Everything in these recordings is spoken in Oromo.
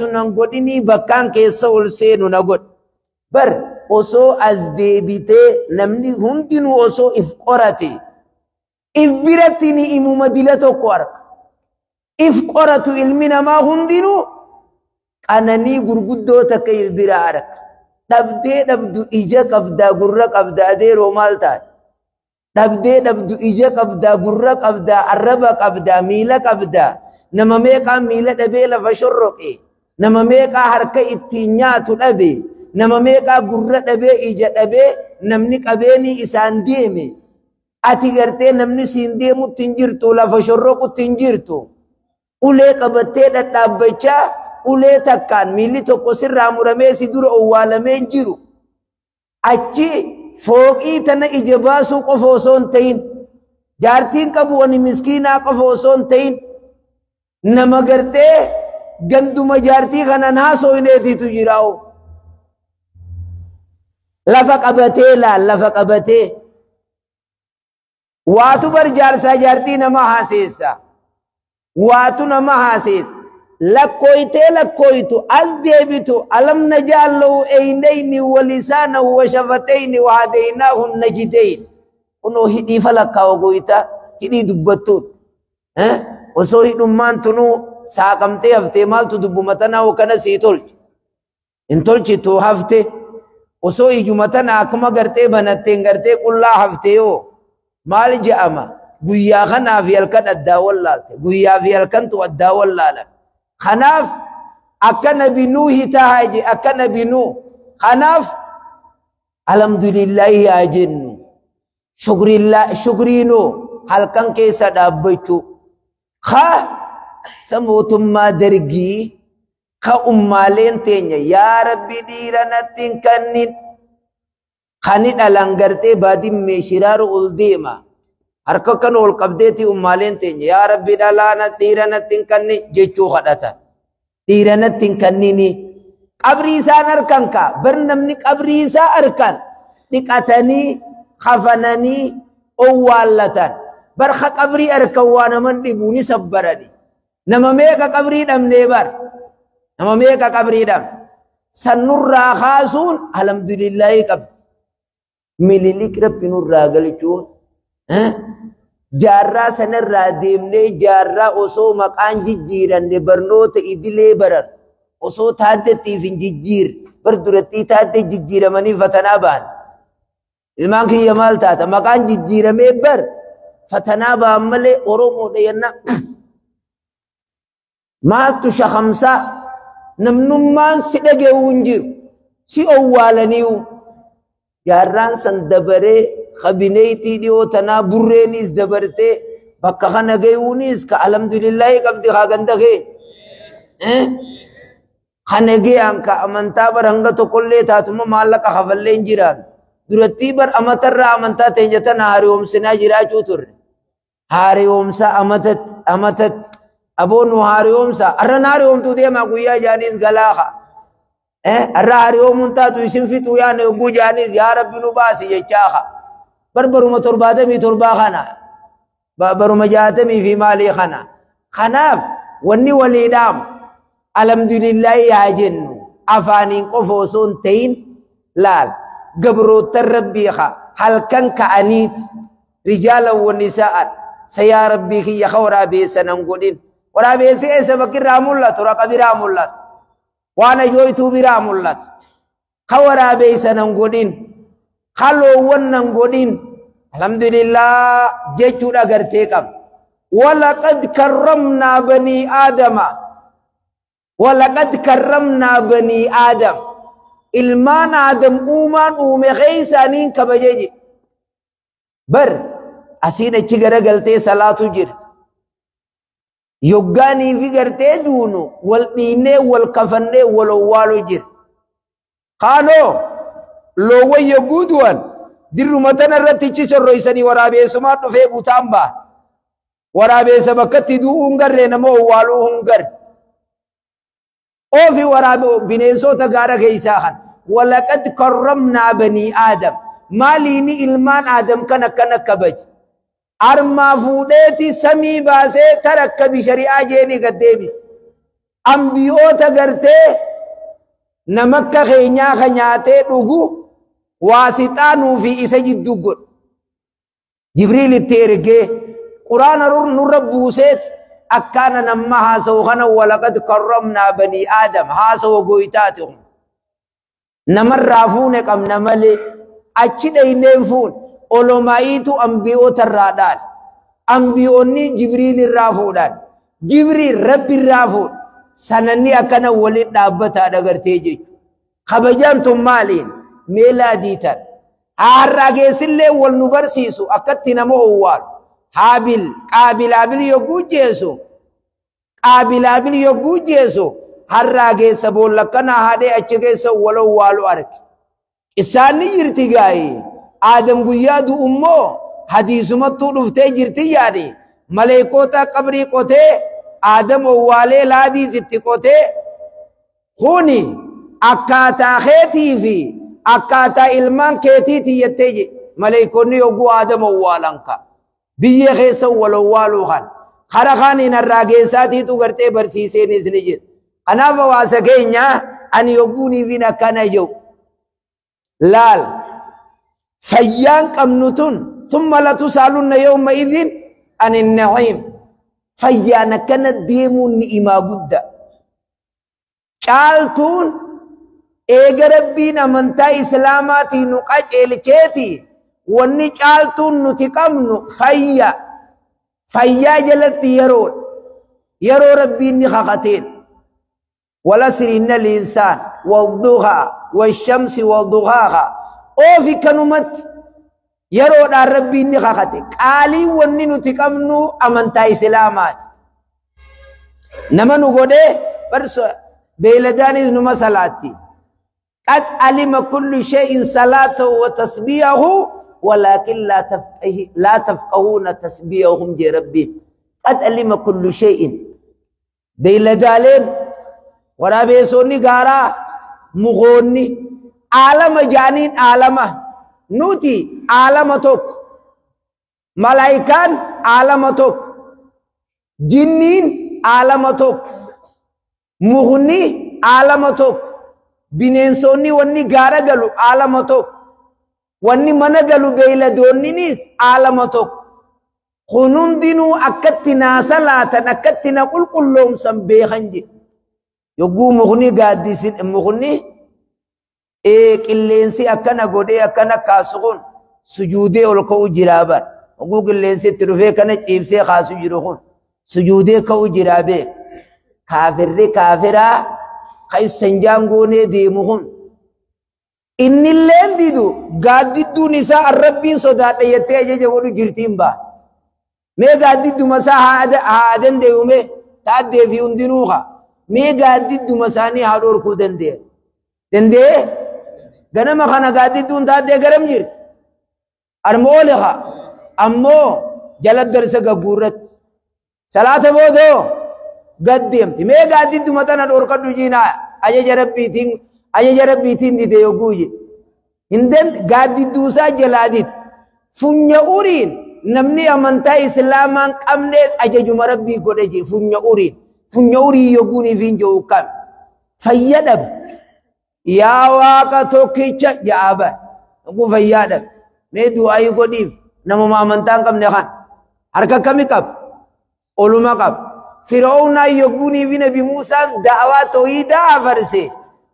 Nan godhinii bakkaan keessa ol seenu na godhi. Bar osoo as deebitee namni hundinuu osoo if qorate if biratti ni imuma dila tokko arga. If qoratu ilmi namaa hundinuu qananii gurguddoo takka if bira arga. Dhabdee dhabdu ija qabdaa, gurra qabdaa, adeeroo maal taate? Dhabdee dhabdu ija qabdaa, gurra qabdaa, arraba qabdaa, miila qabdaa. Nama meeqaa miila dhabee lafa shorroqe? Nama meeqaa harka ittiin nyaatu dhabe? Nama meeqaa gurra dhabee, ija dhabee, namni qabeenii isaan deeme? Ati gartee namni siin deemutti hin jirtu, lafa shorroqutti hin jirtu. Ulee qabattee dhadhaabbachaa, ulee takkaan miilli tokko sirraa muramee si dura owwaalamee hin jiru. Achi fooqii tana ija baasuu qofa osoo hin ta'in, jaartiin qabu wani miskiinaa qofa osoo hin ta'in, nama gartee ganduma jaartii kanan haasoo ineetiitu jiraa'u. Lafa qabatee laal, lafa qabatee. Waatu bar jaarsaa jaartii nama haaseessa. Waatu nama haaseessa. Lakkooytee lakkooytu as deebitu, alam naj'al lahu aynayni wa lisaanahu wa shafatayni wa hadaynaahu najdayn. Kunoo hidhii falakkaa goyta hidhii dubbattuun. Osoo hidhummaan tunuu saaqamtee haftee maaltu dubbuma tanaa kana sii tolche? Hin tolchitu hafte. Osoo ijuma tana akkuma gartee banatteen gartee qullaa haftee yoo maal je'ama? Guyyaa kanaa fi halkan addaa wallaalte. Guyyaa fi halkantu addaa wallaalan. Kanaaf akka Nabi Nuuhi tahaa je, akka Nabi Nuuh. Kanaaf alhamdulillaahi haa jennu. Shukriinoo halkan keessa dhaabbachuu. Haa sa mootummaa Dargii ka ummaaleen teenya yaa Rabbi dhiira natti hin kannin. Kani dhalan gartee baadimmee shiraaru ol deema. Harka kan ol qabdeeti ummaaleen teenya yaa Rabbi dhalaa dhiira natti hin kannin jechuu kadhatan. Dhiira natti hin kannini. Qabrii isaan harkan kaa, bar namni qabrii isaa harkan dhiqatanii kafananii owwaallatan. Bar ka qabrii harkan waa naman dhibu ni sabbarani. Nama meeqa qabrii dhabnee bar? Nama meeqa qabrii dhabne? San nurraa kaasuun alhamdulillaahi qabdi. Mililik Rabbi nurraa galchuun jaarraa sanarraa deemnee jaarraa osoo maqaan jijjiiranne barnoota idilee baran, osoo taaddettiif hin jijjiirre, bar durattii taaddee jijjiiramanii fatanaa ba'an. Ilmaan kiyya maal taata? Maqaan jijjiiramee bar fatanaa ba'an malee Oromoodha yenna. Maaltu shakamsaa? Namnummaan si dhaga'uu hin jiru. Si owwaalaniiyu. Jaarraan san dabaree kabineetii dhiyoo tanaa burreenis dabartee bakka kana gayuunis ka alhamdulillaahi qabdi haa ganda kee. Kana gayaan ka amantaa bar hanga tokkollee taatuma maallaqa kafallee hin jiraan. Durattii bar amatarraa amantaa teenya tana haariyoomsinaa jiraachuu turre. Haariyoomsa amatatti amatatti. Aboo nu haariyoomsa. Arran haariyoomtuu deemaa guyyaa jaaniis galaaha. Arra haariyoomuun taatu isin fixuu yaane yogguu jaaniis yaa Rabbi nu baasi jechaaha. Bar baruma 77 kana. Baruma 60 fi maalii kana. Kanaaf wanni walii dhaamu alhamdulillaahi haa jennu, afaaniin qofa osoo hin ta'in. Laal, gabroottan Rabbii haa halkan ka'aniiti rijaalan wa nisaa'an sa yaa Rabbii kiyya ka waraabeessa nan godhin. Waraabeessi eessa bakki irraa mul'atu? Raqa biraa mul'ata. Waan ajooytuu biraa mul'ata. Ka waraabeessa nan godhin. Ka loowwan nan godhin. Alhamdulillah jechuudha gartee qaba. Walaqad karramnaa banii Aadama. Walaqad karramnaa banii Aadam. Ilmaan Aadam uumaan uume keessaaniin kabaje jedhe. Bar asiin achi garagaltee salaatu jira. Yoggaanii fi gartee duunu wal dhiinee, wal kafannee, wal owwaalu jira. Kaanoo loowwan yogguu du'an dirruma tana irratti ichi sorroysanii waraabeessumaa dhufee butaan ba'a. Waraabeessa bakkatti du'uu hin garree, nama owwaaluu hin garre. Oofi waraabe bineensota gaara keessaa kan. Walaqad karramnaa banii Aadam. Maaliini ilmaan Aadam kan akkana kabaje? Armaa fuudheeti samii baasee tarakka bishari'aa jeeni gad deebise. Ambiyoota gartee namakka keenyaa ka nyaatee dhugu waasixaanuu fi isa jidduu godhu. Jibriil itti ergee quraana nurra buuseet akkaana namma haasawu kana walaqad karramnaa banii aadam haasawa goytaati kun. Namarraa fuune qabna malee achi dhayneen fuune olomaayiitu ambiyoota irraa dhaal. Ambiyoonni Jibriil irraa fuudhan. Jibriil Rabbi irraa fuudh. Sananni akkana waliin dhaabbataa dhagartee jechuudha. Kabajaan tun maaliin? Meelaa diitan. Har'a geessillee wal nu barsiisu akkatti nama owwaalu. Haabil qaabilaabil yogguu jeesu. Qaabilaabil yogguu jeesu. Har'a geessa boolla kana haadhee achi keessa wal owwaalu arge. Isaan ni jirti gaa'ee. Aadam guyyaa du'ummoo hadiisumattuu dhuftee jirti yaade. Maleekota qabrii qotee Aadam owwaalee laadiis itti qotee kuni akkaataa keetii fi akkaataa ilmaan keetiiti jettee je maleekonni yogguu Aadam owwaalan ka biyya keessa wal owwaaluu kan kara kaaniin har'aa geessaatiitu gartee barsiiseenis ni jira. Kanaaf hawaasa keenya ani yogguuniifin akkana jiru laal fayyaan qabnu tun thumma latusaalunna yawma idhin ani na'iim. Fayyaan akkana deemuun ni'imaa guddaa. Caaltuun eega Rabbiin amantaa Islaamaatiin nu qajeelcheeti wanni caaltuun nuti qabnu fayya. Fayyaa jalatti yeroodha. Yeroo Rabbiin ni kakateen. Walasri innal insaan wadduhaa washamsi wadduhaaha. Oofi kanumatti yeroodhaan Rabbiin ni kakate. Qaalii wanni nuti qabnu amantaa Islaamaati. Nama nu godhee beeyladaanis numa salaatti. Qad alima kullu shay'in salaatahu wa tasbiyahu walaakin laa tafqahuuna tasbiyahum jee Rabbiin. Qad alima kullu shay'in. Beeyladaaleen waraabeessonni gaaraa mukoonni aalama jaaniin aalama. Nuti aalama tokko, malaayikaan aalama tokko, jinniin aalama tokko, mukni aalama tokko, bineensonni wanni gaara galu aalama tokko, wanni mana galu beeyladoonninis aalama tokko. Kun hundinuu akkatti naa salaatan akkatti na qulqulloomsan beekan jedhe. Yogguu mukni gaaddisin mukni qilleensi akkana godhee akkana kaasu kun sujuudee ol ka'u jiraa bar. Yogguu qilleensi itti dhufee kana ciibsee kaasu jiru kun sujuudee ka'u jiraa beek. Kaafirri kaafiraa kan sanjaan goonee deemu kun innilleen didu gaaddidduun isaa arrabbiin sodaadha jettee ajaja godhu jirtiin ba'a. Mee gaaddidduma isaa haa danda'u mee taaddee fi hundinuu haa. Mee gaaddidduma isaanii haa dhorkuu danda'e. Danda'ee ganama kana gaaddidduun taaddee garam jirti. Arma oole haa. Ammoo jala darsa gagguurratti. Salaata boodoo gad deemti. Mee gaaddidduma tana dhorkadhu jiinaa ajaja rabbiitiin dide yogguu je. Hin gaaddidduu isaa jalaa dide. Funya uriin namni amantaa Islaamaan qabnees ajajuma rabbii godhe je funya uriin. Funya urii yogguun fi hin jiru kam. Fayya dhabe. Yaa waaqa tokkicha ja'a bar. Yogguu fayyaa dhabe. Mee du'aayii godhiif namuma amantaa hin qabne kan. Harka kami qaba? Oluma qaba. Fir'aawnaa yogguunii fi Nabi Muusaan da'awaa tawhiidaa afarse.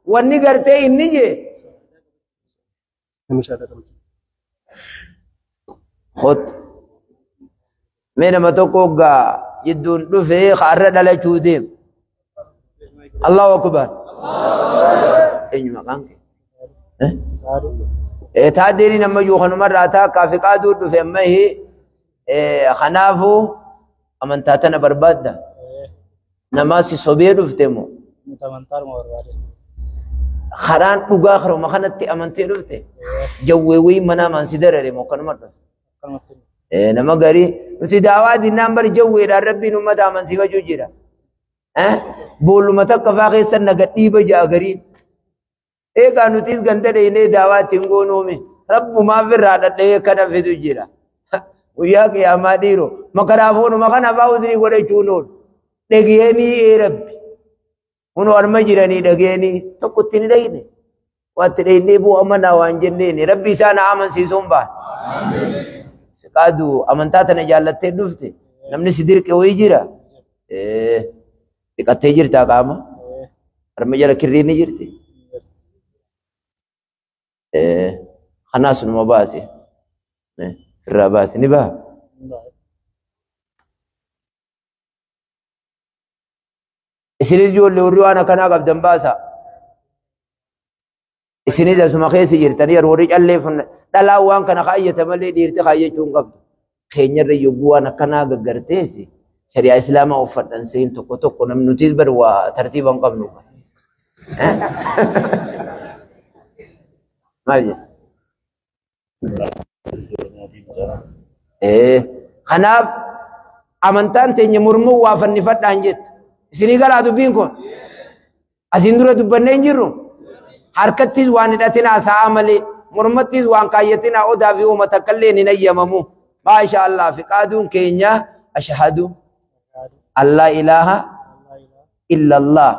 Wanni gartee inni je. Khot. Mee nama tokko hoggaa jidduun dhufee har'a dhalachuu deema. Allahu akbar. Eenyu maqaan kee? Taaddeen nama jiru kanumarraa taakkaa fi qaaduu dhufe amma kanaafuu amantaa tana barbaadda. Namaa si sobee dhufte moo? Karaan dhugaa karuma kanatti amantee dhufte? Jawwee wayii manaa maan si darare moo kanuma dhufte? Nama garii nuti daawaa dinnaan bari jawweedhaan rabbiin uummata amansiifachuu jira. Boolluma takka faa keessa naga dhiiba ja'a gariin. Eegaa nutis ganda dheenee daawaa ittiin goonuumi. Rabbumaaf irraa dhadha'ee kana fidu jira. Guyyaa qiyaamaa dhiiroo makaraafoonuma kana faa udrii godhachuun oolu. Dhageenii ee rabbi. Kunoo arma jiranii dhageenii tokkotti ni dhayne. Waatti dhaynee buu amanaa waan jenneeni. Rabbi isaan haa amansiisuun baan. Fiqaadu amantaa tana jaallattee dhufte. Namni si dirqe wayii jira. Dhiqattee jirtaa qaama. Harma jala kirrii ni jirti. Kanaas numa baase. Irraa baase ni baha. Isinis ijoollee warri waan akkanaa qabdan baasa. Isinis asuma keessa jirtanii yeroo warri callee dhalaan waan kana kaayyata malee dhiirti kaayyachuu hin qabdu. Keenyarra yogguu waan akkanaa gaggartees shari'aa islaamaa uffadhan seen tokko tokko namni nutis bar waa tartiiba hin qabnu. Maal jedha? Kanaaf amantaan teenya mormuu waa fannifadhaan jettu. Isinii galaa dubbiin kun? Asiin dura dubbannee hin jirru? Harkattis waan hidhatinaa sa'a malee, mormattis waan kaayyatinaa odaa fi uummata takkallee hin ayyamamu. Maasha Allah fiqaaduun keenya ashhadu an laa ilaaha illallah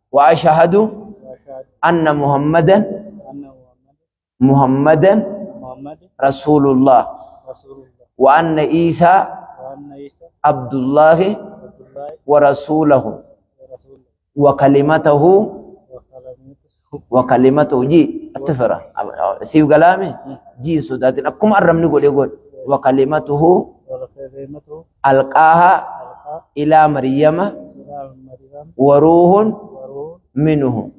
wa ashhadu anna Muhammadan Muhammadan Rasulullah wa anna Isa Abdullahi wa rasulahu wa kalimatahu wa kalimatahu ji atfara siif galaame ji sodaatin akkuma arrabni godhe godhe wa kalimatuhu alqaaha ila maryama wa ruuhun minhu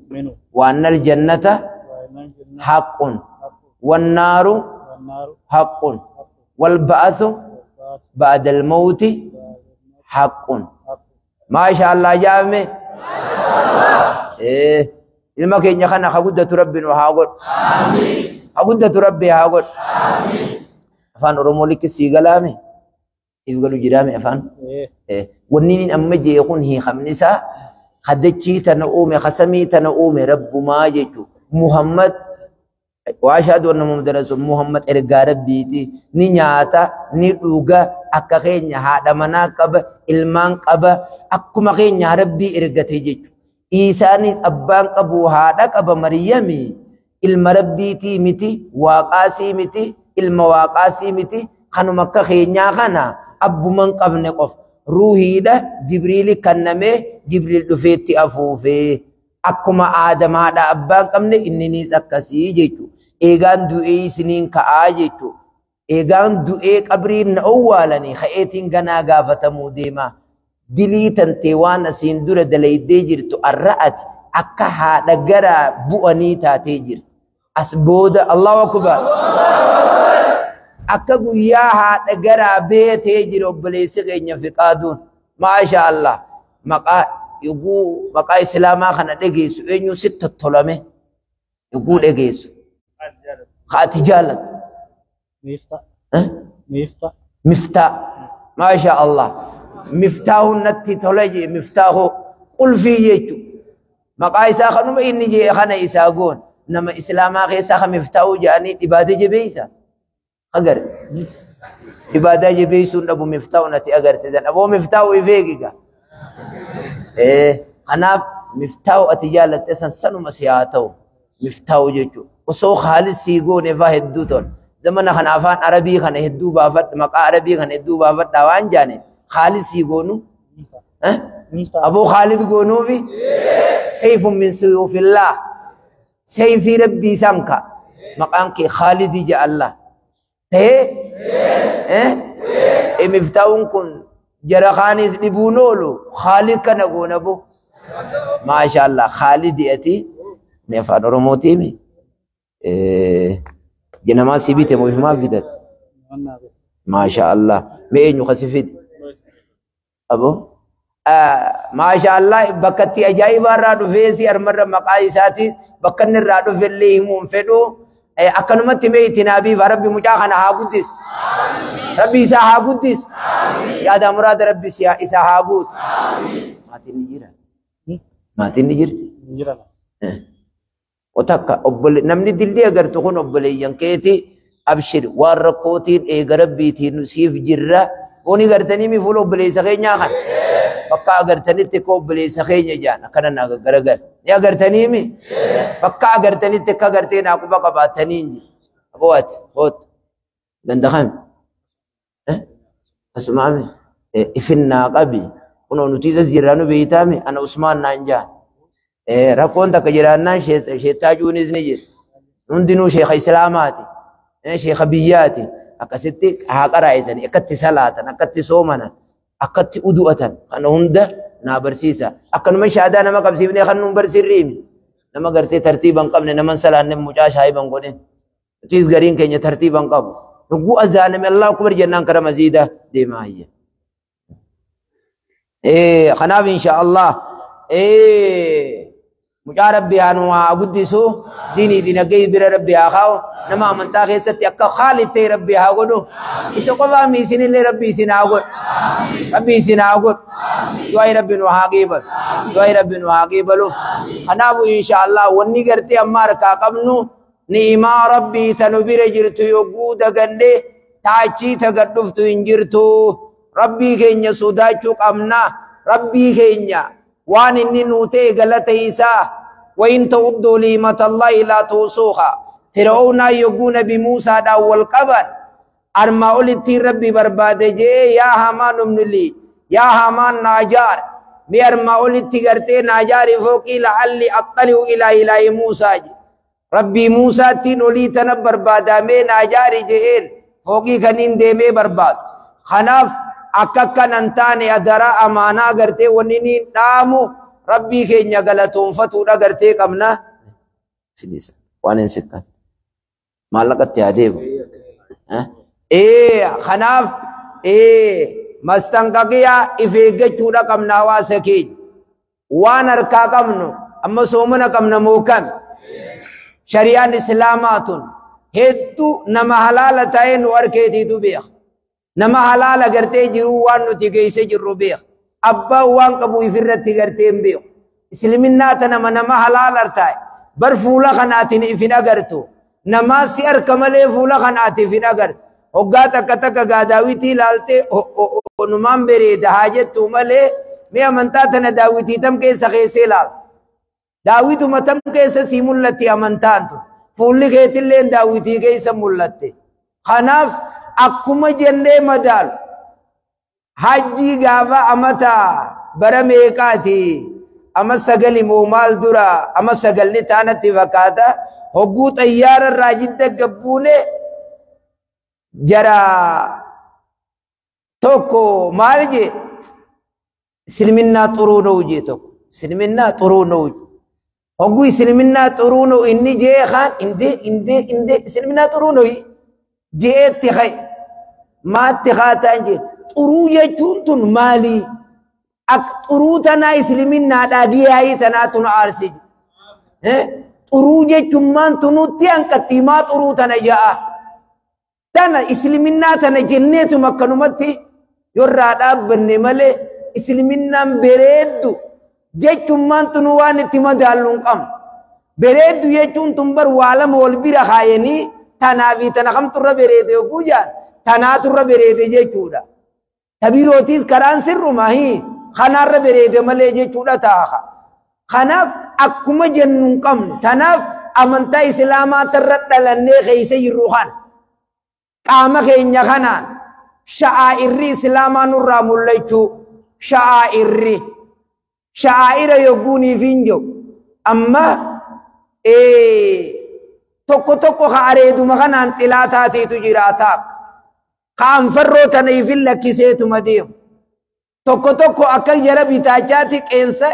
wa anna aljannata haqqun wan naaru haqqun wal ba'athu ba'da al mawti haqqun. Maasha Allah jaame. Ilma keenya kana haa guddatu Rabbi nu haa godhu. Haa guddatu Rabbi haa godhu. Afaan Oromoo likki sii galaame. Siif galu jiraame afaan. Wanni inni amma jee kun hiikamni isaa haddachii tana uume hasamii tana uume Rabbumaa jechuudha. Muhammad waa ashhadu anna Muhammadan rasul Muhammad ergaa Rabbiiti. Ni nyaata ni dhuga akka keenya haadha manaa qaba ilmaan qaba akkuma keenya Rabbii ergate jechuudha. Isaanis abbaan qabu haadha qaba Maryami ilma Rabbiitii miti waaqaasii miti ilma waaqaasii miti kanuma akka keenyaa kana abbuman qabne qofa. Ruuhiidha Jibriili kennamee Jibriil dhufeetti afuufee akkuma Aadam haadha abbaan qabne inninis akkasii jechuudha. Eegaan du'ee isiniin ka'aa jechuudha. Eegaan du'ee qabriin na owwaalanii ka'eetiin ganaa gaafatamuu deema. Dilii tantee waan asiin dura dalaydee jirtu arra'ati akka haadha garaa bu'anii taatee jirti. As booda Allahu akbar. Akka guyyaa haadha garaa beetee jira obboleessi keenya Fiqaaduun. Maasha Allah. Maqaa yogguu maqaa islaamaa kana dhageessu eenyu sitti tottolame yogguu dhageessu. Ati jaallattu. Mifta. Miftaa. Maasha Allah. Miftaahun natti tola jee miftaahu qulfii jechuudha. Maqaa isaa kanuma inni jee kana isaa goon nama islaamaa keessaa kan miftaahu jedhanii dhibaate jabeessa. Agar. Ibaadaa jabeessuun dhabu miftaahu natti agarte san. Aboo miftaahu ifeegiga. Kanaaf miftaahu ati jaalatte san sanuma si haa ta'u. Miftaahu jechuudha. Osoo haalis sii goone faa hedduu tola. Zamana kana afaan Arabii kana hedduu baafadha maqaa Arabii kana hedduu baafadha waan jaane Khaalid sii goonu. Aboo Khaalid goonuufi sayfun min suyuufillah. Sayfii Rabbii isaan ka. Maqaan kee Khaalidi jedha Allah. Ta'ee miftaa'uun kun jara kaanis dhibuun oolu Khaalid kana goona bo. Maasha Allah Khaalidi ati ni afaan Oromootiimi. Janamaa si bite moo ifumaaf bitatte? Maasha Allah. Mee eenyu kasi fide? Aboo. Maasha Allah bakka itti ajaa'ibaa irraa dhufee si armarra maqaa isaati bakka inni irraa dhufe illee himuu hin fedhu. Akkanumatti mee itti naabiif Rabbi mucaa kana haa guddisu. Rabbi isaa haa guddisu. Yaada muraada Rabbi isaa haa guutu. Maatiin ni jira. Maatiin ni jirti. Otakka obbole namni dilli agartu kun obboleeyyan keeti abshir waan rakkootiin eega Rabbiitiin siif jirra. Kuni gartanii mi fuula obboleessa keenyaa kana. Bakka agartanitti akka obboleessa keenya jaan akkana naa gaggaragal. Ni agartaniimi? Bakka agartanitti akka agartee naa quba qabaatanii hin jiru. Aboo ati hoot ganda kami? Asumaami? Ifin naa qabi. Kunoo nuti isa jirraa nu beeytaami? Ana Usmaan naan jaan. Rakkoon takka jiraannaan sheettaajuunis ni jira. Hundinuu sheekha Islaamaati. Sheekha biyyaati. Akkasitti haa qaraa'isanii akkatti salaatan, akkatti soomanan, akkatti udu'atan kana hunda naa barsiisa. Akkanuma shaadaa nama qabsiifnee kan nuun barsiirriimi. Nama gartee tartiiba hin qabne nama hin salaanne mucaa shaayiba hin godhin. Nutis gariin keenya tartiiba hin qabu. Yogguu azaaname Allahu akbar jennaan kara maziida deemaa hayya. Kanaaf insha Allah mucaa Rabbi haa nu haa guddisu, diinii dinagdee bira Rabbi haa kaa'u, nama amantaa keessatti akka Khaalid ta'e Rabbi haa godhu, isa qofaa mi isinillee Rabbi isin haa godhu, Rabbi isin haa godhu, du'aa Rabbi nu haa qeebalu, du'aa Rabbi nu haa qeebalu. Kanaafuu insha Allah wanni gartee amma harkaa qabnu ni'imaa Rabbii tanu bira jirtu yogguu dagannee taachii taga dhuftu hin jirtu. Rabbii keenya sodaachuu qabna. Rabbii keenya waan inni nuu ta'e galata isaa wain ta'udduu ni'matallahi laa tuusuuha. Fir'aawnaa yogguu Nabi Muusaadhaan wal qaban armaa olittiin Rabbi barbaade jee yaa Hamaan umnili yaa Hamaan naajaar mi armaa olitti gartee naajaari fooqii la'alli axxali'u ilaa ilaahi Muusaa je. Rabbii Muusaattiin olii tana barbaadamee naajaari je'een fooqii kaniin deemee barbaadu. Kanaaf akka kanan taane adaraa amaanaa gartee wanni ni dhaamu Rabbii keenya galatoonfatuudha gartee qabna. Fidisa waan hin sikkan maallaqatti haa deemu. Kanaaf mastanqaqiyaa if eeggachuudha qabna hawaasa keenya. Waan harkaa qabnu amma soomana qabna mookame. Shari'aan Islaamaa tun hedduu nama halaala ta'ee nu harkeetiitu beeka. Nama halaala gartee jiruu waan nuti geesse jirru beeka. Abbaan waan qabu ifirratti gartee hin beeku. Isliminnaa ta nama nama halaala ta'e bar fuula kanaatiin if hin agartu. Namaa si harka malee fuula kanaatiin if hin agartu. Hoggaa takka takka gaa daawitii ilaaltee numaan bareeda haa jettu malee mee amantaa tana daawitii tam keessa keessee ilaalta. Daawituma tam keessa si mul'atti amantaan tun. Fuulli keetillee daawitii keessa mul'atte. Kanaaf akkuma jennee madaalu hajjii gaafa amata bara meeqaati ama sagali moo maal dura ama sagalni taanatti fakkaata hogguu xayyaara irraa jidda gabbuune jara tokko maal jee isliminnaa xuruu na'u jee tokko isliminnaa xuruu na'u hogguu isliminnaa xuruu na'u inni jee kaan indee indee indee isliminnaa xuruu na'u jeetti ka'e maatti kaataan jee xuruu jechuun tun maali? Ak xuruu tanaa islaminaadhaa diyaayii tanaa tun aarsi. Xuruu jechuun maan tunutti hanqatti maa xuruu tana ja'a. Tana islaminaa tana jenneetuma akkanumatti yorraa dhaabbanne malee islaminaan bereeddu jechuun maan tunu waan itti madaallu hin qabnu. Bereeddu jechuun tun bar waa lama wal bira kaayanii tanaa fi tana kamturra bereede yogguu jaan tanaaturra bereede jechuudha. Tabirootis karaan sirruma kanaarra bereede malee jechuudha taa'a. Kanaaf akkuma jennu hin qabnu. Tanaaf amantaa Islaamaa tarra dhalannee keessa jirru kana. Qaama keenya kanaan sha'aa'irri Islaamaa nurraa mul'achuu sha'aa'irri sha'aa'ira yogguuniif hin jiru. Amma tokko tokko ka areeduma kanaan xilaa taateetu jiraataa. Ka anfarroo tana ifin lakkiseetuma deemu. Tokko tokko akka jara bitaachaatti qeensa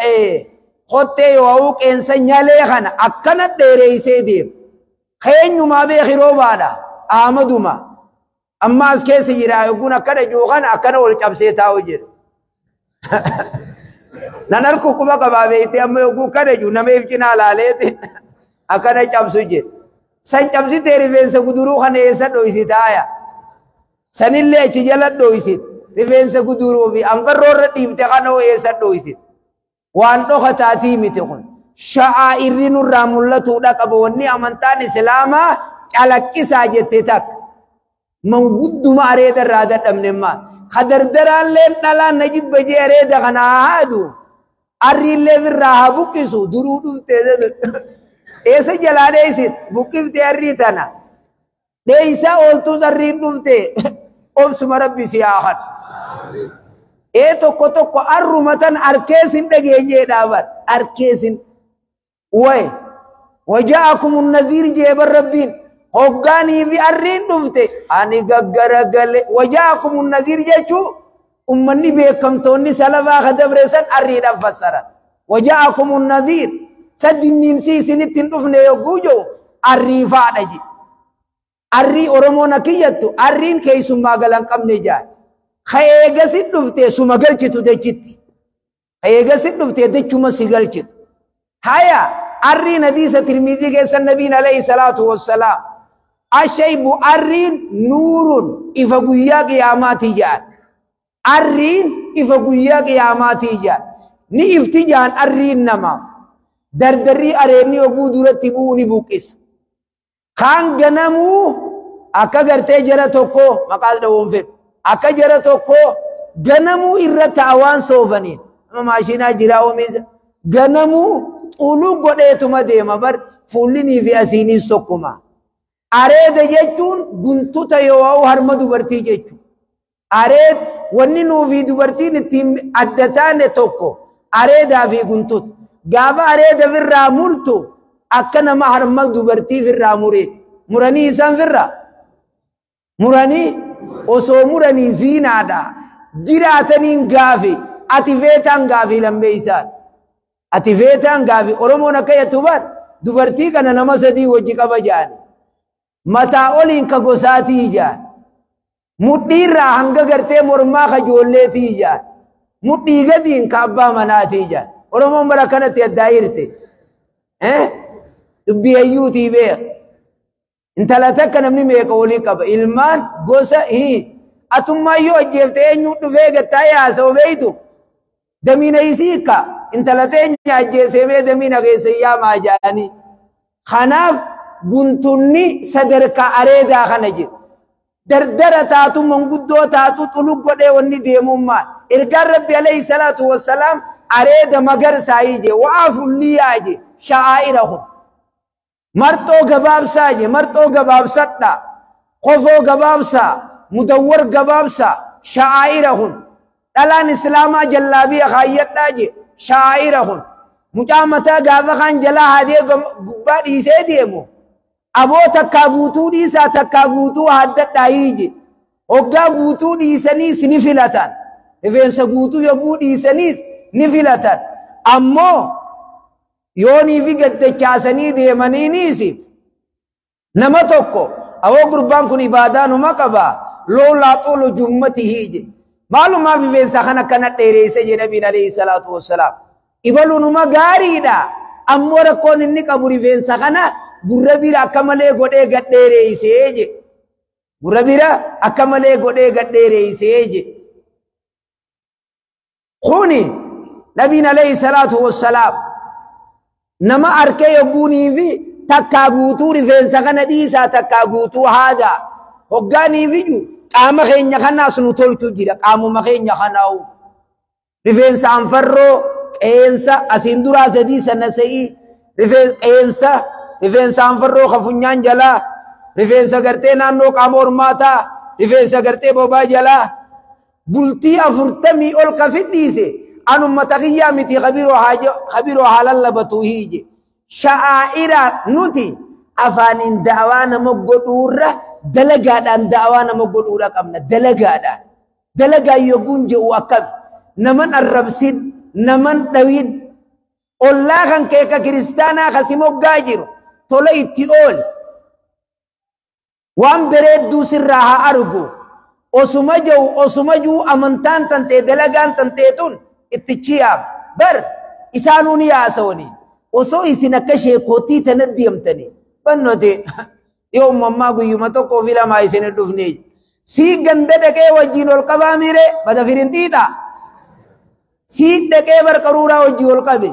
kottee yoo qeensa nyalee kana akkana dheereessee deemu. Keenyumaa beeki roobaadha. Ahmaduma. Amma as keessa jira yogguun akkana jiru kana akkana ol cabsee taa'u jira. Nan harku quba qabaa beektee amma yogguu kana jiru nama if cinaa laaleeti akkana cabsu jira. San cabsitee rifeensa guduruu kana eessa dhoysitaaya? Sanillee achi jala dhoysit. Rifeensa guduruu fi anfarroo irra dhiifte kana eessa dhoysit? Waan dhokataatii miti kun. Sha'aa'irri nurraa mul'atuudha qaba. Wanni amantaan Islaamaa calaqqisaa jette takka. Mangudduma areeda irraa dadhabne maal? Kadardaraalleen dhalaan na jibba jee areeda kana haadu. Arriillee firraa haa buqqisu duruu dhuftee eessa jalaa dheessit buqqiftee arrii tana. Dheeysaa ooltuus arriin dhuftee obsuma rabbi si haa kadhu. Ee tokko tokko arruma tan arkeesin dhageenyee dhaaban arkeesin way waja'akum naziir jeeban rabbiin hoggaanii fi arriin dhufte ani gaggaragale waja'akum naziir jechuu ummanni beekamtoonni salafaa ka dabreessan arriidhaan fassaran waja'akum naziir sadinniinsi isinitti hin dhufne yogguu jiru arriifaadha je arrii Oromoon akiyyattu arriin keessummaa galan qabne jaa Ka'eegasi dhuftee suma galchitu dachitti. Ka'eegasi dhuftee dachuma si galchitu. Haya arriin hadiisa Tirmizii keessa nabiin alayhi salaatu wassalaam. Ashaybu arriin nuurun ifa guyyaa qiyaamaatii jedhan. Arriin ifa guyyaa qiyaamaatii jedhan. Ni ifti jedhan arriin namaaf. Dardarrii areenni oguu duratti bu'uu ni buqqisa. Kaan ganamuu akka gartee jara tokko maqaa dha'uun fedhu. Akka jara tokko ganamuu irra ta'a waan soofaniin. Nama maashinaa jiraa oomisha. Ganamuu xuluu godheetuma deema bar fuullinii fi asiinis tokkuma. Areeda jechuun guntuta yoo harma dubartii jechuudha. Areed wanni nuufi dubartiin ittiin adda taane tokko areedaa fi guntuta. Gaafa areeda firraa murtu akka nama harma dubartii firraa mureeti. Muranii isaan firraa? Muranii osoo muranii ziinaadha. Jiraataniin gaafi ati feetaan gaafi lammeessaan. Ati feetaan gaafi Oromoon akka jettu bar dubartii kana nama sadii wajji qaba jedhan. Mataa oliin ka gosaatii jedhan. Mudhiirraa hanga gartee mormaa ka ijoolleetii jedhan. Mudhii gadiin ka abbaa manaatii jedhan. Oromoon bara kanatti addaa hirte. Dubbii hayyuutii beeka. Intala takka namni meeqa walii qaba. Ilmaan gosa hii. Atummaa yoo ajjeefte eenyu dhufee gattaa yaasa beeytu. Damiina isii ka intala teenya ajjeesee mee damiina keessa yaamaa jedhanii. Kanaaf guntunni sadarkaa areedaa kana jira. Dardara taatu manguddoo taatu xulug godhee wanni deemummaa. Ergaan Rabbi alayhi salaatu wassalaam areeda magarsaa je wa'afulliyaa je sha'aa'irahum. Marxoo gabaabsaa je marxoo gabaabsadha. Qofoo gabaabsaa mudawwar gabaabsaa sha'aa'irahum. Dhalaan islaamaa jallaabiya kaayyadhaa je sha'aa'irahum. Mucaa mataa gaafa kaan jalaa haadee gubbaa dhiisee deemu. Aboo takkaa guutuu dhiisaa takkaa guutuu haddadhaa hiije. Hoggaa guutuu dhiisaniis ni filatan. Rifeensa guutuu yogguu dhiisaniis ni filatan. Ammoo yoonii fi gaddachaasanii deemaniinis nama tokko awoo gurbaan kun ibaadaa numa qaba loolaa xoolu jummati hiije. Maalumaaf rifeensa kana akkana dheereesse jedhe nabiin alayhi salaatu wassalaam. Ibaluu numa gaariidha. Ammoo rakkoon inni qabu rifeensa kana gurra bira akka malee godhee gad dheereessee je. Gurra bira akka malee godhee gad dheereessee je. Kuni nabiin alayhi salaatu wassalaam nama arkee yogguunii fi takkaa guutuu rifeensa kana dhiisaa takkaa guutuu haadaa hoggaanii fi ju qaama keenya kanaas nu tolchuu jira qaamuma keenya kanaa'u. Rifeensa anfarroo qeensa asiin duraa sadii sana se'ii qeensa rifeensa anfarroo ka funyaan jalaa rifeensa gartee naannoo qaama hormaataa rifeensa gartee bobaa jalaa bultii 40 ol ka fidhiise anumma taqiyyaa miti kabiroo haa lallabatuu hiije. Sha'aa'ira nuti afaaniin da'awaa nama godhuurra dalagaadhaan da'awaa nama godhuurra qabna dalagaadhaan. Dalagaa yogguun je'u akkami naman arrabsin naman dhawin ollaa kan keeka kiristaanaa kasi moggaa jiru tola itti ooli. Waan bareedduu sirraa haa argu. Osuma jiru osuma jiru amantaan tantee dalagaan tantee tun itti ciyaam. Bar isaanuu ni haasawani. Osoo isin akka sheekootii tana deemtanii. Bannote yoo uumammaa guyyuma tokkoo fi lamaa isin hin dhufne. Sii ganda dhaqee wajjin ol qabaa miire bada firinxiixa. Sii dhaqee barqaruuraa wajjin ol qabe.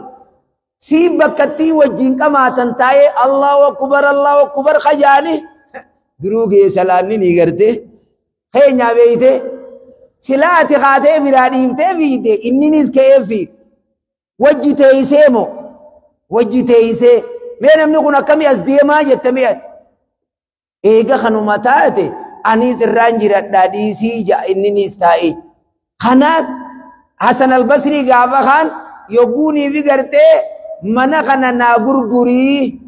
Sii bakkattii wajjin qamaatan taa'ee Allahu akbar Allahu akbar kajaani. Duruu keessa laanni ni garte. Keenyaa beeyte. Silaa ati kaatee biraa dhiiftee fiigde inninis ka'ee fiig. Wajji teessee moo wajji teessee mee namni kun akkamii as deemaa jette mee ati. Eega kanuma taate anis irraan jiradhaa dhiisii ja'a inninis taa'ee. Kanaaf Hasan al-Basrii gaafa kaan yogguunii fi gartee mana kana naa gurgurii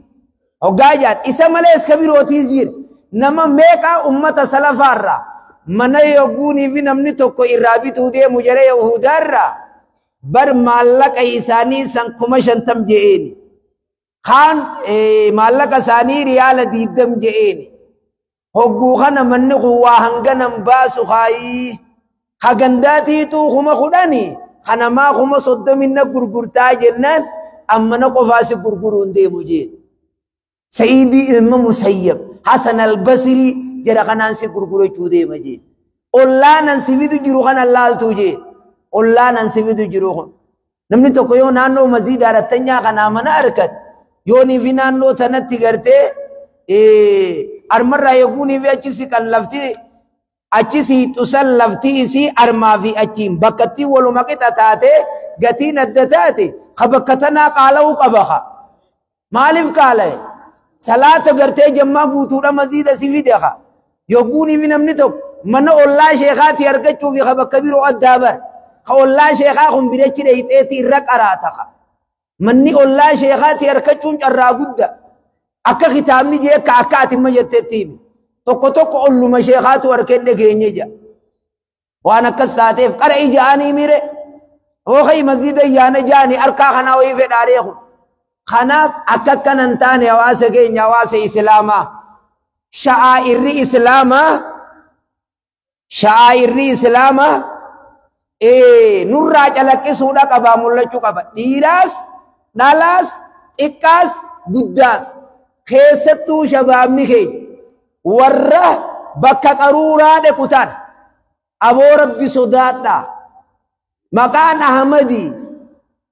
hoggaa jaan isa malees ka birootiis jira. Nama meeqaa ummata salafaarraa mana yogguunii fi namni tokko irraa bituu deemu jara Yahudaarraa bar maallaqa isaanii san 50,000 je'eeni. Kaan maallaqa isaanii riyaala 20 je'eeni. Hogguu kana manni kun waa hanganan baasu haayii. Hagandaatiitu 10,000 kanamaa 30,000 gurgurtaa jennaan ammana qofaasi gurguruun deemu jeen. Sa'iidii ilma Musayyab Hasan al-Basrii jara kanaan si gurgurachuu deema jeen. Ollaanan si fidu jiru kana laaltuu jeen. Ollaanan si fidu jiru kun. Namni tokko yoo naannoo maziida arattanyaa kanaa mana argate yoonii fi naannoo tanatti gartee armarraa eeguunii fi achi siqan lafti achi siixu san lafti isii armaa fi achiin bakkattii waluma qixa taatee gatiin adda taate ka bakka tanaa qaala'uu qaba ka. Maaliif qaala'e? Salaata gartee jammaa guutuudha maziida si fide ka. Yogguunii fi namni tokko mana ollaa sheekaatii argachuu fi ka bakka biroo addaa bar. Ka ollaa sheekaa kun birachi dheeyxeeti irra qaraata ka. Manni ollaa sheekaatii argachuun carraa guddaa. Akka kitaabni jee akka akka ati imma jetteetti himi. Tokko tokko olluma sheekaatu harkeen dhageenye jaa. Waan akkas taateef qara ijaanii mire. Hookai maziida yaana jaani harkaa kanaa wayii fedhaaree kun. Kanaaf akka akkana hin taane hawaasa keenya hawaasa Islaamaa. Sha'aa'irri Islaamaa sha'aa'irri Islaamaa nurraa calaqqisuudha qabaa mul'achuu qaba. Dhiiraas, dhalaas, xiqqaas, guddaas. Keessattuu shabaabni keenya warra bakka qaruuraa dhaqu ta'an aboo rabbi sodaadhaa. Maqaan Ahmadii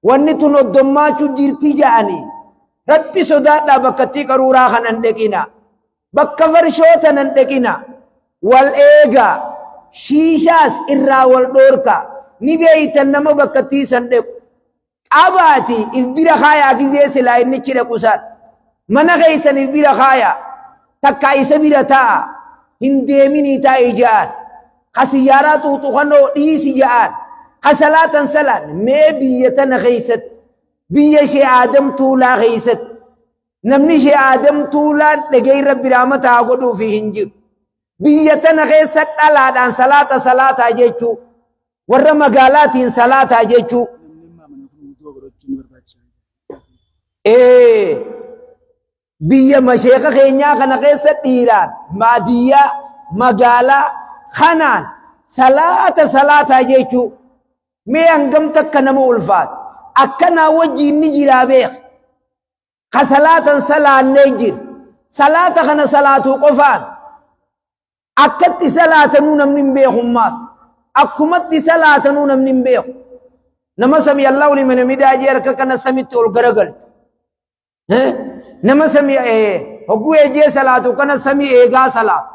wanni tun oddommaachuu jirti ja'anii rabbi sodaadhaa bakkattii qaruuraa kanan dhaqina. Bakka farshoo tanan dhaqina. Wal eegaa shiishaas irraa wal dhoorkaa ni beeytan nama bakkattii san dhaqu. Qabaati if bira kaayaa gizee silaa innichi dhaqu san. Mana keessan if bira kaayaa takkaa isa bira taa'a hin deeminii taa'e ja'an. Ka siyyaaraa xuuxukanoo dhiisi ja'an. Ka salaatan salaan mee biyya tana keessatti biyya ishee Aadam Tuulaa keessatti namni ishee Aadam Tuulaan dhagee rabbi rahmata haa godhuufi hin jiru. Biyya tana keessa dhalaadhaan salaata salaataa jechuu warra magaalaatiin salaataa jechuu. Biyya masheeka keenyaa kana keessa dhiiraan baadiyyaa magaalaa kanaan salaata salaataa jechuu mee hangam takka nama ulfaata akkanaa wajjiin ni jiraa beeka. Ka salaatan salaannee jira. Salaata kana salaatuu qofaan akkatti salaatanuu namni hin beekummaas. Akkumatti salaatanuu namni hin beeku. Nama sami Allahu liman hamidaa jee harka kana samitti ol garagalchu. Nama sami hogguu ejjee salaatu kana sami eegaa salaatu.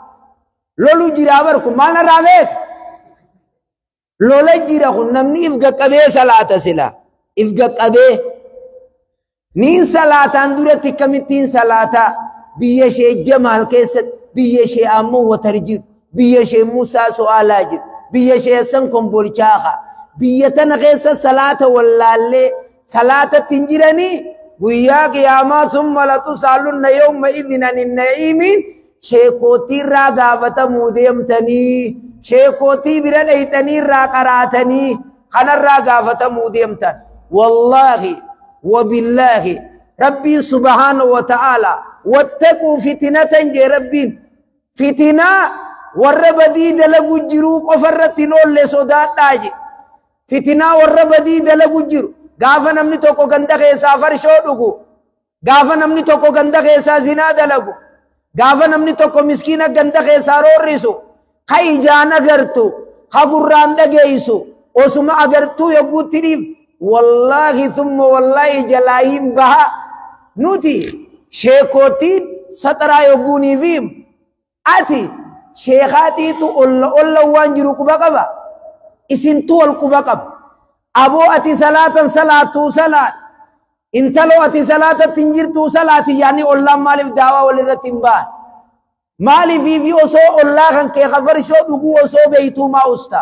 Lolu jiraa bar kun maal narraa beeka? Lola jira kun namni if qaqqabee salaata sila. If qaqqabee. Niin salaataan duratti akkamittiin salaataa biyya ishee Jamaal keessatti biyya ishee ammoo watar jiru biyya ishee Musaa So'aalaa jiru biyya ishee Hassan Kombolchaa haa biyya tana keessa salaata wallaallee salaatatti hin jiranii guyyaa qiyaamaa summa latusaalunna yawma idhin anin na'iimiin sheekootii irraa gaafatamuu deemtanii sheekootii bira dhayxanii irraa qaraatanii kanarraa gaafatamuu deemtan. Wallaahi وبالله ربي سبحانه وتعالى واتقوا فتنة جي ربي فتنة والربدي دلقو جرو قفرت نول لسودات داجي فتنة والربدي دلقو جرو غافا نمني توكو غنده خيسا فرشو دقو غافا نمني توكو غنده خيسا زنا دلقو غافا نمني توكو مسكينة غنده خيسا روريسو خي جانا غرتو خقران دقيسو وسما أغرتو يقو تريف والله ثم والله جلايم بها نوتي شيكوتين سترا يقوني فيم أتي شيخاتي تو أولا أولا وانجرو كبا كبا Isintu wal quba qaba. Aboo ati salaatan salaatuu salaat. Intaloo ati salaatatti hin jirtuu salaati yaani ollaan maaliif daawaa walirratti hin ba'an? Maaliif fi osoo ollaa kan kee kafarshoo dhuguu osoo beeytuu maa usta?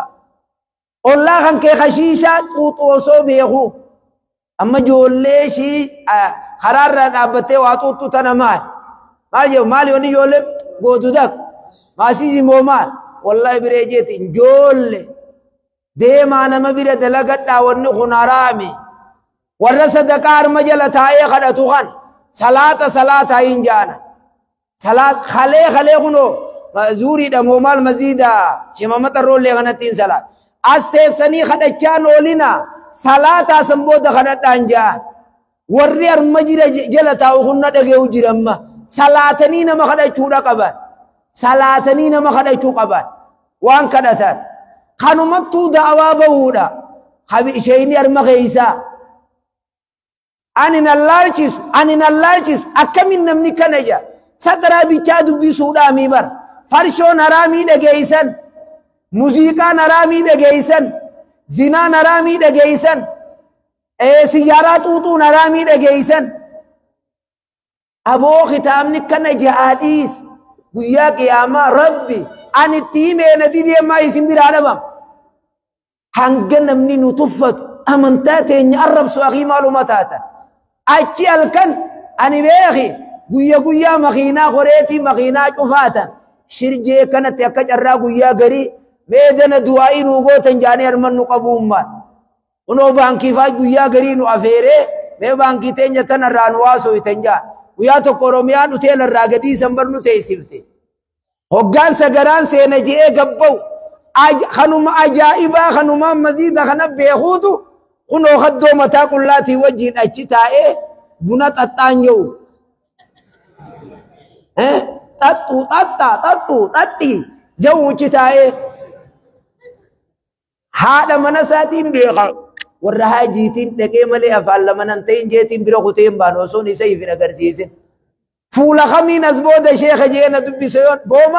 Ollaa kan kee kashiishaa xuuxu osoo beeku. Amma ijoollee ishii karaarraa dhaabbattee waa xuuxxu tana maal? Maal jedhu maal yoonni ijoollee gootu tak? Maasii moo maal? Wallahi biree jeeti ijoollee deemaa nama bira dalagadhaa wanni kun haraami. Warra sadaqaa harma jala taa'ee kadhatu kan salaata salaataa hin jaana. Salaat kalee kalee kunoo zuuriidha moo maal maziida shimama xarroollee kanatti hin salaat. As teessanii kadhachaan oolina salaataa san booda kadhadhaan jaan. Warri harma jira jala taa'u kun na dhage'u jira amma. Salaatanii nama kadhachuudha qaban. Salaatanii nama kadhachuu qaban. Waan kadhatan. Kanumattuu da'awaa bahuudha. Isheenii harma keeysaa. Ani nan laalchisu, ani nan laalchisu, akkamin namni kana jaa. Sadaraa bichaa dubbisuudhaa mi bar. Farshoon haraamii dhageeysan, muuziqaan haraamii dhageeysan, zinaan haraamii dhageeysan, siyyaaraa xuuxuun haraamii dhageeysan. Aboo kitaabni kana ja'aadhiis guyyaa qiyaamaa Rabbi ani itti himee na didee maa isin biraa dhabam. Hanga namni nu tuffatu amantaa teenya arrabsu akii maaluma taatan. Achi halkan ani beeki guyya guyyaa makiinaa koreetii makiinaa cufaatan shirjee kanatti akka carraa guyyaa garii meedana du'aa'ii nuu gootan jaanii harman nu qabuummaan. Kunoo baankii faa guyyaa garii nu afeeree mee baankii teenya tanarraa nu haasooytan jaa. Guyyaa tokko Oromiyaan hoteelarraa gadii san bar nu teessifte. Hoggaansa garaan seena je'ee gabba'u kanuma ajaa'ibaa kanuma maziida kana beekuutu kunoo haddoo mataa qullaatii wajjin achi taa'ee buna xaxxaan jiru. Xaxxuu xaxxaa xaxxuu xaxxii jiru achi taa'ee haadha mana isaatiin beeka. Warra haajiitiin dhaqee malee afaan lama nan ta'in jeetiin bira kutee hin baanu osoon isa hin agarsiisin. Fuula kamiin as booda sheeka jeena dubbise yoon booma.